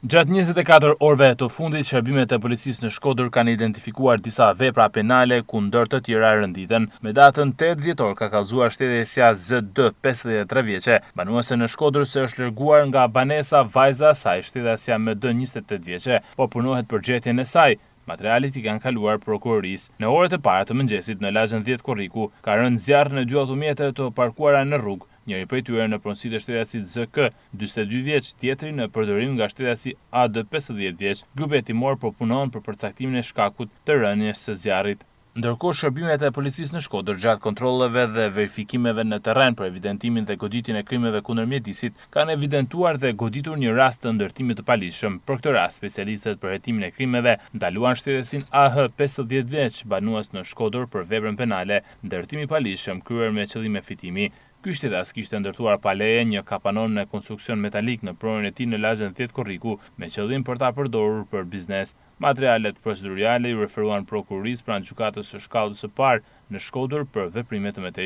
Gjatë 24 orëve të fundit, shërbimet e policisë në Shkodër kanë identifikuar disa vepra penale ku ndër të tjera renditen. Me datën 8 dhjetor ka kallëzuar shtetasja ZD 53 vjeçe, banuese në Shkodër se është larguar nga banesa vajza e saj, shtetasja MD 28 vjeçe, po punohet për gjetjen e saj. Materialet i kanë kaluar prokurorisë. Në orët e para të mëngjesit në lagjen 10 Korriku ka rënë zjarr në dy automjete të parkuara në rrugë, njëri prej tyre në pronësi të shtetasit ZK, 42 vjeç, tjetri në përdorim nga shtetasi AD 50 vjeç. Grupi hetimor po punon për përcaktimin e shkakut të rënies së zjarrit. Ndërkohë, shërbimet e policisë në Shkodër gjatë kontrolleve dhe verifikimeve në terren për evidentimin dhe goditjen e krimeve kundër mjedisit kanë evidentuar dhe goditur një rast të ndërtimit të paligjshëm. Për këtë rast, specialistët për hetimin e krimeve ndaluan shtetasin AH 50 vjeç, banues në Shkodër për veprën penale ndërtimi i paligjshëm kryer me qëllime fitimi. Ky shtetas kishte ndërtuar pa leje një kapanon me konstruksion metalik në pronën e tij në lagjen 10 Korriku me qëllim për ta përdorur për biznes. Materialet procedurale iu referuan prokurorisë pranë gjykatës së shkallës së parë në Shkodër për veprime të mëtejshme.